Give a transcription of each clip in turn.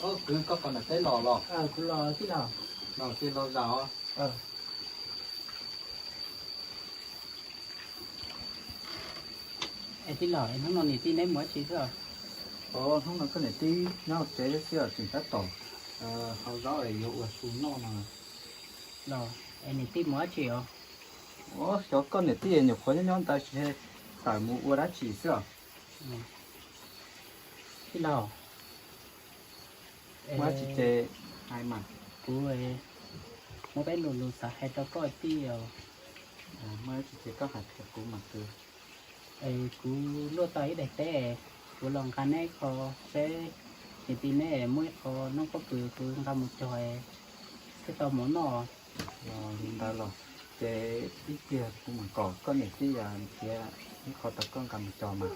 Kwv, koj qhov niam tij los los? Kuv los tij laug. Los ces los zaum. Es tij laug, es hnub no niam tij neb mus dab tsi xwb? Hnub no koj niam tij nyob tsev xwb, tseem tab tom hau zaub es yuav ua su noj no. Los es niam tij mus dab tsi os? Xyov koj niam tij nyuam qhuav nyob nyob ntawd tsis tawm mus ua dab tsi xwb os. Tij laug, muaj dab tsi ces hais mas. Kuv muaj peb lo lus xav hais rau koj tij os. Muaj dab tsi ces koj hais rau kuv mas kwv. Kuv luaj tau ib daim teb, kuv los nqa neb qho seb, niam tij neb muaj ib qho noob pob kws kuv nqa mus cog thiaj tau mov noj. Li ntawd los ces ib pliag kuv mam kom koj niam tij nrhiav ib qho rau koj nqa mus cog mas.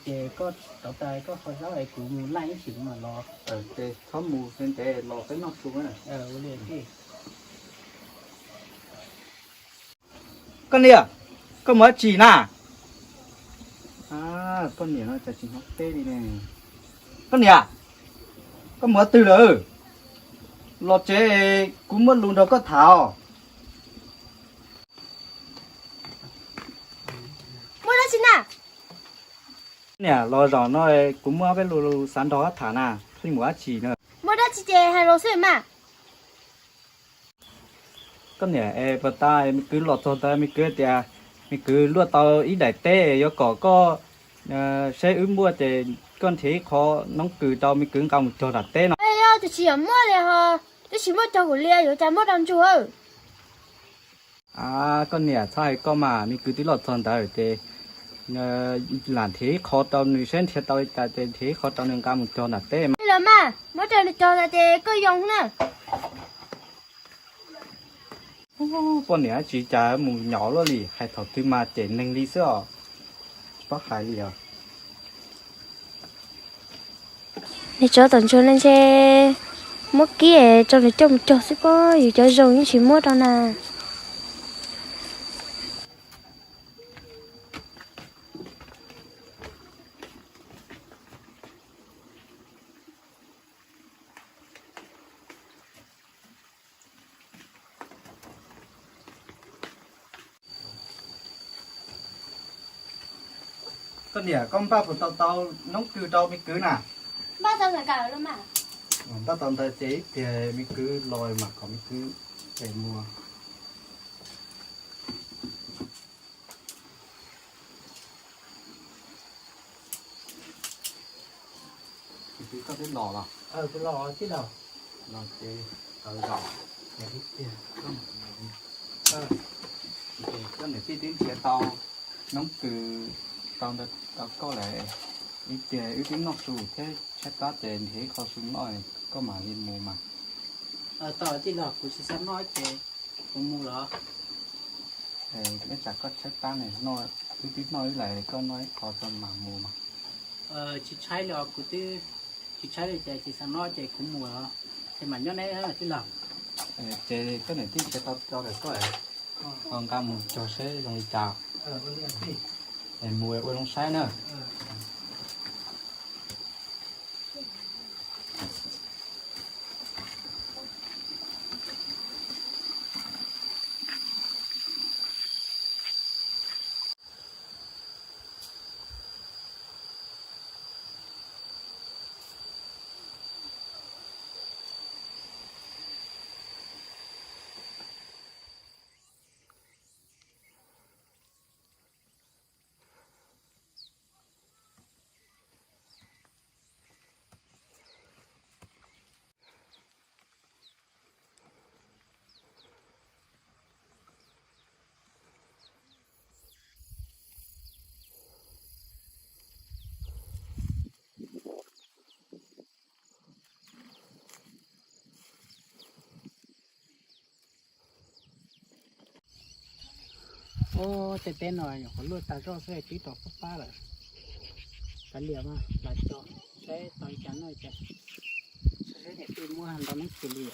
Ces koj rov tas koj hau zaub es kuv mus laj ib sim mam los. Ces txhob mus ntev los peb noj su na. Ua li tij. Koj niam, koj mus dab tsi na? Koj niam no cas tsis hnov teb li ne. Koj niam, koj mus qhov twg lawm? Los tsev, kuv muaj lus nrog koj tham os. Muaj dab tsi na? Niam, los zaum no kuv muaj peb lus xav nrog koj tham na, koj mus dab tsi na? Muaj dab tsi ces hais los xwb mas. Koj niam, es puas tas me kwv los txog ntawd me kwv tias me kwv luaj tau ib daim teb yuav kom koj, seb wb muaj ces koj nrhiav ib qho noob kws rau me kwv nqa mus cog nram teb no. Yog tus tsis yog muaj li ho, twb tsis muaj cog kuv li yuav cas muaj rau ntsuag. Koj niam, txhob hais koj mas, me kwv twb los txog ntawd ces lam nrhiav ib qho rau nws seb nrhiav tau li cas ces nrhiav ib qho rau nws nqa mus cog nram teb mas. Los mas, muab rau nws cog ntawd ces koj yoo na. Poj niam dab tsi cas mus nyom luaj li, hais thaum twg mas cem neeg li xwb os. Tsis paub hais li os. Nws tsov tom ntsuag no ntshe muab kib rau nws coj mus cog xwb pob, yus cov zoo yeej tsis muab rau na. Koj niam, koj npaj puas tau tau noob kws rau me kwv na? Npaj tau ntawd, npaj tau ntawd ces ib pliag me kwv los mam kom me kwv es muag. Koj twb los los? Los ces tau zaum, ib pliag koj niam tij twb nrhiav tau noob kws tau ntawd rau koj lawm, ib pliag wb twb noj su thiab tshaib plab ces nrhiav ib qho su noj koj mam li mus mas. Tau tij laug, kuv tsis xav noj ces kuv mus los. Ib tsam koj tshaib plab ne, wb twb noj wb lawm, koj noj ib qho tso mam mus mas. Tsis tshaib li os, kuv twb tsis tshaib li ces tsis xav noj ces kuv mus los, ces mam nyob neb tij laug. Ces koj niam tij nrhiav tau rau lawm koj ho nqa mus cog seb zoo li cas, es mus ua zoo saib na. Ub, tej teb no nyuam qhuav luaj tag zoj xwb twb tau pab pab lawm. Kav liam mas lam cog saib tau li cas noj li cas. Saib niam tij muab ntau noob kws li.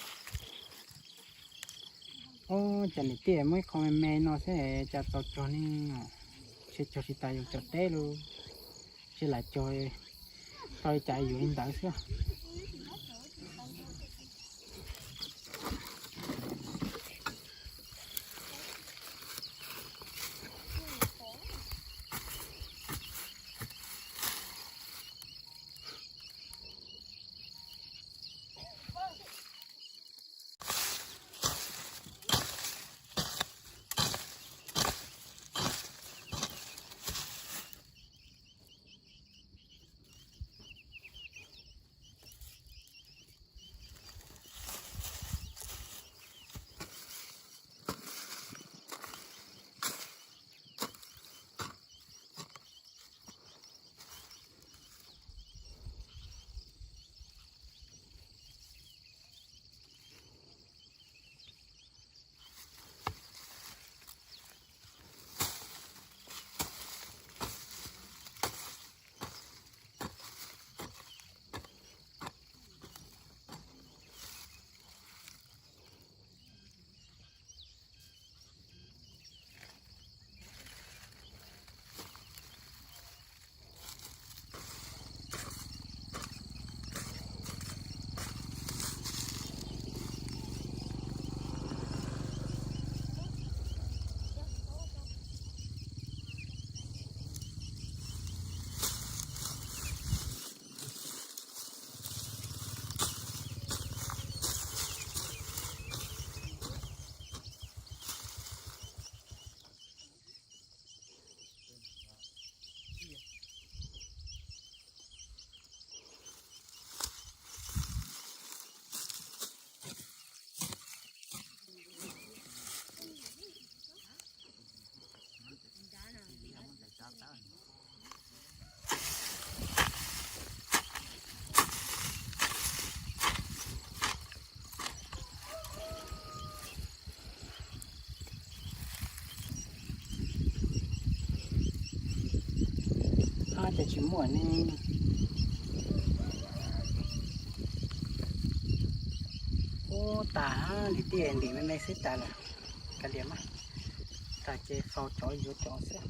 Ub, cas niam tij muab ib qho me me no xwb cas txaus cog ne. Ntshe cog tsis tas yus cov teb lauj. Ntshe lam cog Tau li cas yuav li ntawd xwb. Ab, ces tsis muaj ne. Ub, tas, ntim tij ntim me me xwb tas lawm. Kav liam mas, tas ces faus cov yuav cov xwb.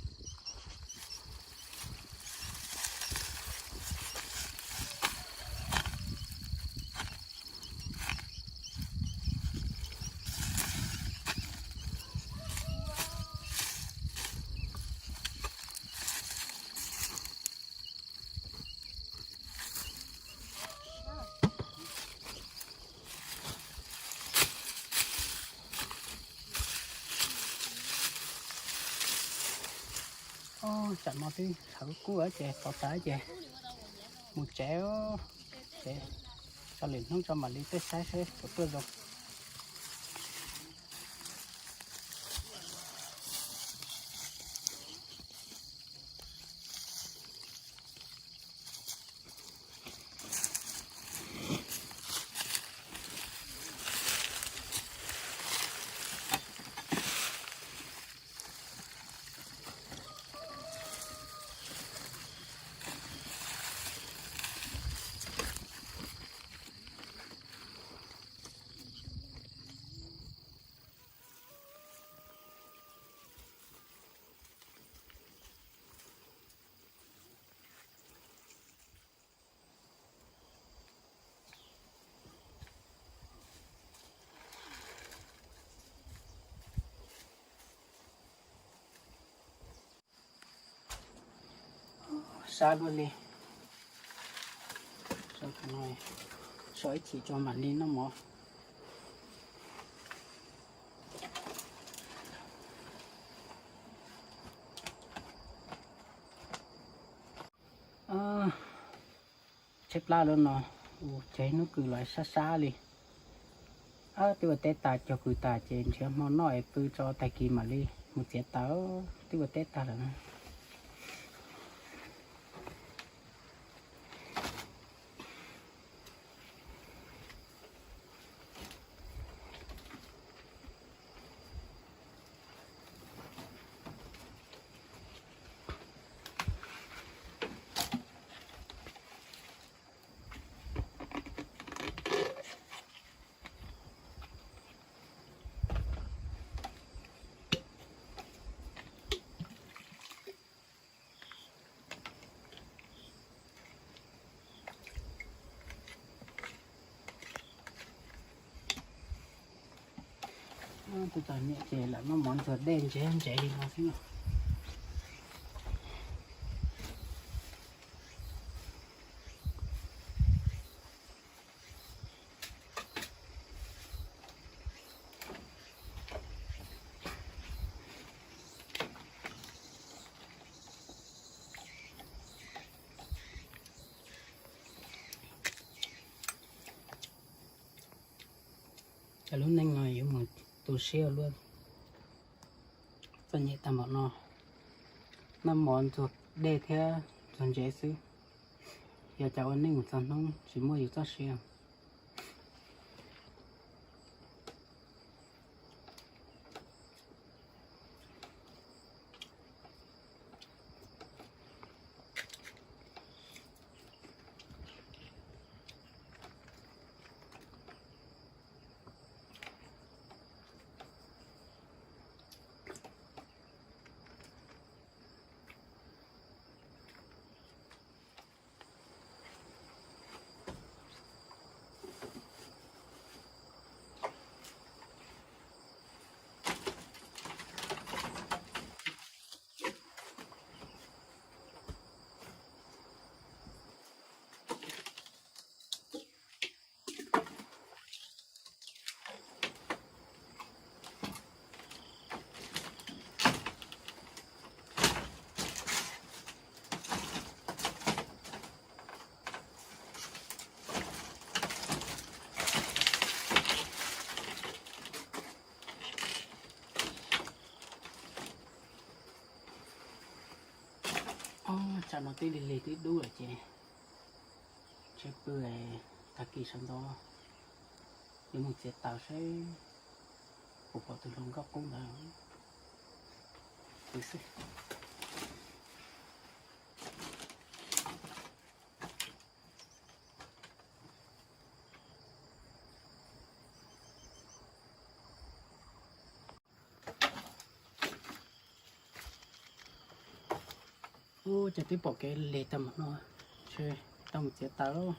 Tsam no twb thaum kub ces tau tas ces mus tsev, tsev, tso lwm hnub tso mam li tuaj saib seb puas tuaj zoo. Sab luaj li. So ib chim tso mam li noj mov. Tshaib plab lawm no, ua ces hnub kws los sab sab li. Twb ua teb tas cog kws tas ces nrhiav hmo noj es pw tso tag kis mam li mus txiav taws. Twb ua teb tag lawm na. Tus tau niam ces lawv muab mov ntxuag dej ntsev ntsev li no xwb no. Cov lub neej no yuav mus tu siab luaj, txom nyem tag npaum no, noj mov ntxuag dej thiab ntxuag ntsev xwb. Yog cas ua neej mus txog hnub tsis muaj yus txoj sia. Ob, tsam no twb lig lig twb dub lawm ces ntshe pw, tag kis sawv ntxov yuav mus txiav taws saib puas pom tus hluas nkauj qub ntawd xwb. Ub, cas twb pom kev lig tag npaum no, ntshe tau mus txiav taws lauj.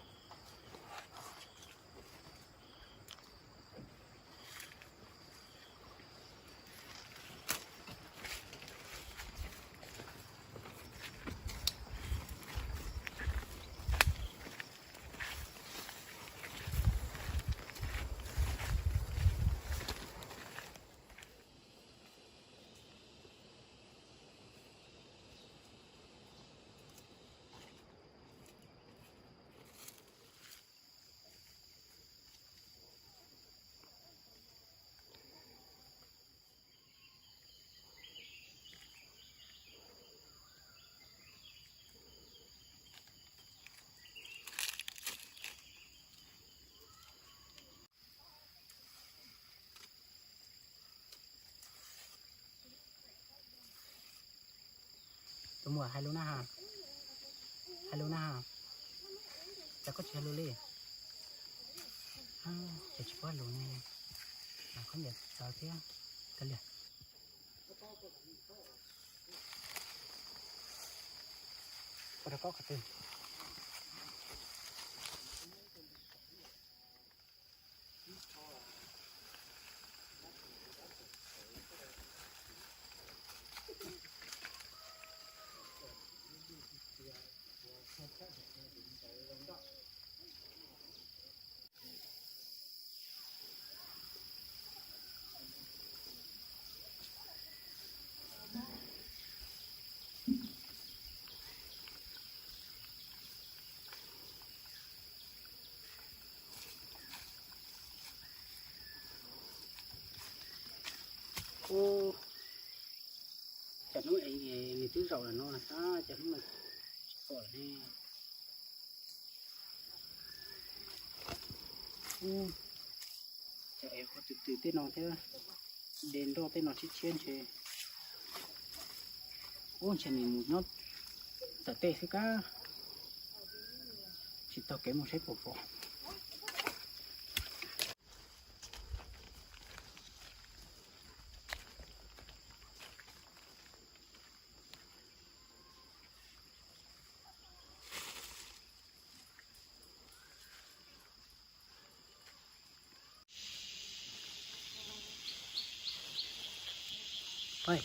Tus muam hais lus na ha, hais lus na ha, cas koj tsis hais lus li? Ces tsis paub hais lus ne, khaub ncaws tawv thiab. Kav liam, ua rau koj qhov twg? Ub, cov hnub es nws twb zaum lawm no na, cov hnub no tsis pom lawm ne. Ub, cov es qhov twm twm tej no thiab, de nroj tej no tshiab tshiab ntshe. Ub, ntshe nws mus nyob tawm tej xwb kab, tsis taug kev mus saib puas pom. Ej,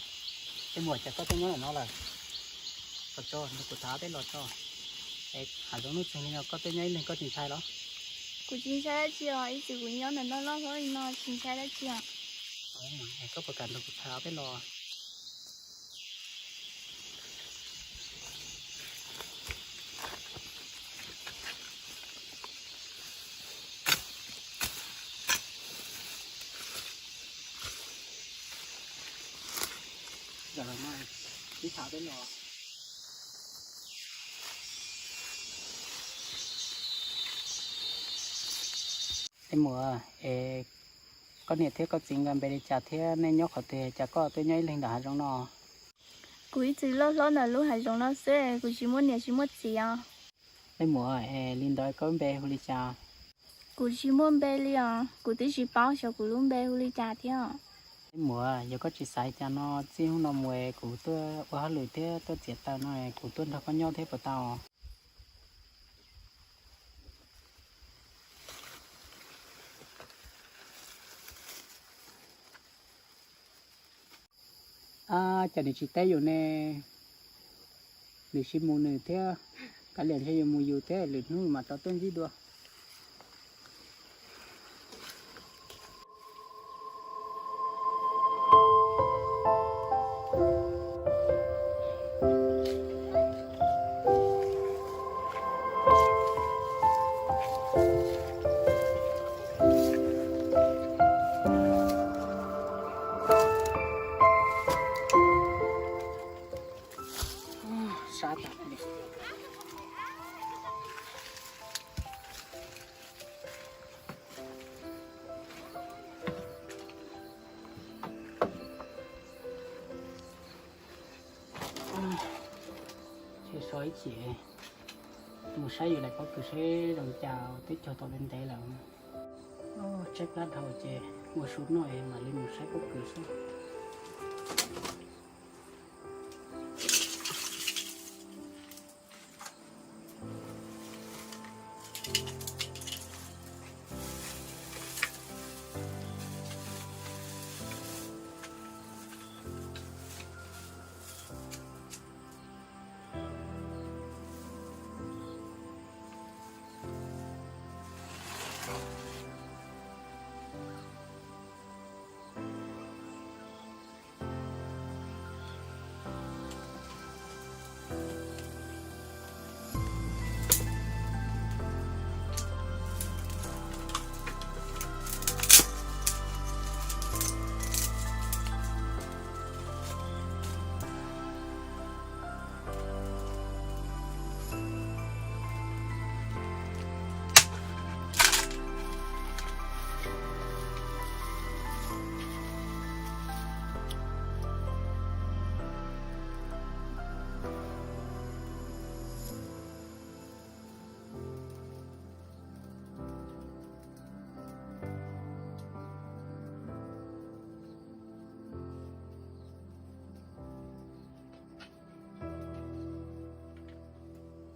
muam, cas koj tuaj nyob ntawm no lawm? Los tso, nrog kuv tham peb los tso. Es hav zoov nuj txeeg li no koj tuaj nyob ib leeg koj tsis ntshai los? Kuv tsis ntshai dab tsi os, ib txwm kuv nyob ntawm no loj hlob li no tsis ntshai dab tsi os. Es koj puas kam nrog kuv tham peb los? Ib tham peb los. Ej muam, es koj niam thiab koj txiv nkawd npe li cas thiab nej nyob qhov twg cas koj tuaj nyob ib leeg ntawm hav zoov no? Kuv ib txwm loj hlob ntawm lub hav zoov no xwb, kuv tsis muaj niam tsis muaj txiv os. Ej muam, es li ntawd koj lub npe hu li cas? Kuv tsis muaj npe li os, kuv twb tsis paub xyov kuv lub npe hu li cas thiab. Ej muam, yog koj tsis xav cas no txij hnub no mus kuv tuaj ua hauj lwm thiab tuaj txiav taws no kuv tuaj nrog koj nyob thiab puas tau? Ab, cas nws tsis teb yus ne? Nws sib mus nws thiab, kav liam ntshe yus mus yus thiab, lwm hnub mas rov tuaj ntsib dua. Sab tas li. Ces so ib chim mus saib yus daim pob kws seb zoo cas, twb cog tau ntev ntev lawm. Tshaib plab dhau ces ua su noj mam li mus saib pob kws xwb.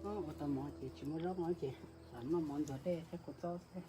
Ua tau mov ces tsis muaj zaub no ces lam noj mov ntxuag dej thiab kua txob xwb.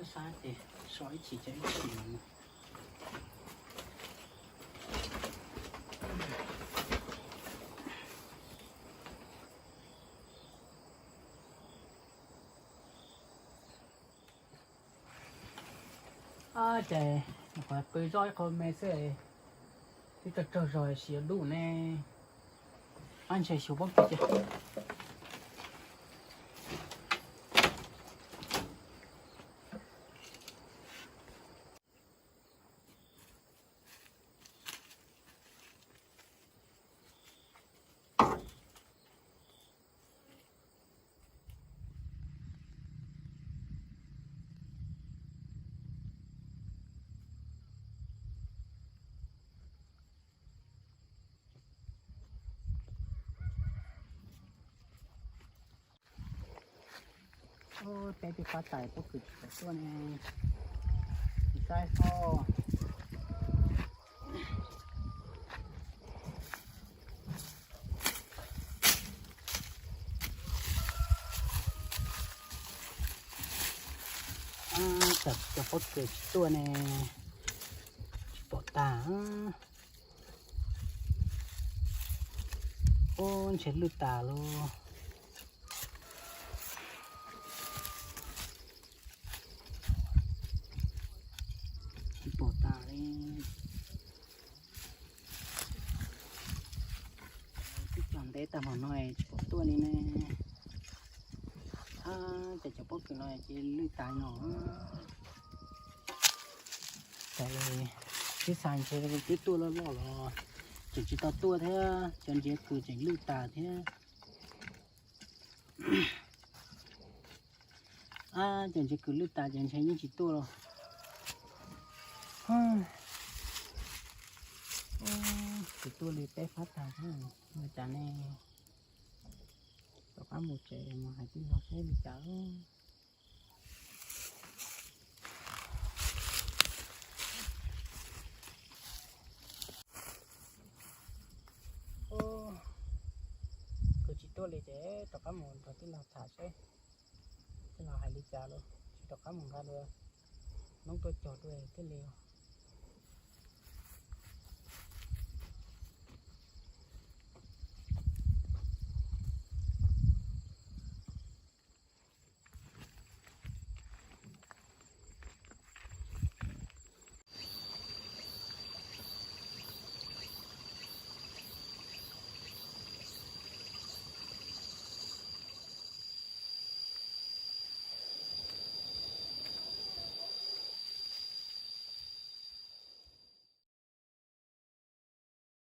Sab sab ces so ib chim ces ib chim mas. Ces qhov pw zoj ib qho me xwb, twb tsaug tsaug zog, siav duj ne. Ab, ntshe xyuas pob kws ces. Ub, teb twb qab tas pob kws tsis pom tuaj ne. Tsis saib ho. Ab, cas cov pob kws tsis tuaj ne, tsis pom tag. Ub, ntshe lwj tas lauj. Tsis pom tas li. Twb cog ntev tag hmo no tsis pom tuaj li ne. Ab, cas cov pob kws no ces lwj tas no. Cas li, twb xav ntshe twb tuaj loj loj los tseem tsis tau tuaj thiab, cov ntsiav kws tseem lwj tas thiab. Ab, cov ntsiav kws lwj tas ces ntshe yeej tsis tuaj los. Tsis tuaj li, teb qab tag thiab. Ua cas ne? Rov qab mus tsev mus hais tij laug seb li cas. Ub, kws tsis tuaj li ces rov qab mus nrog tij laug tham seb tij laug hais li cas los tsis rov qab mus nqa dua noob tuaj cog dua thiaj li.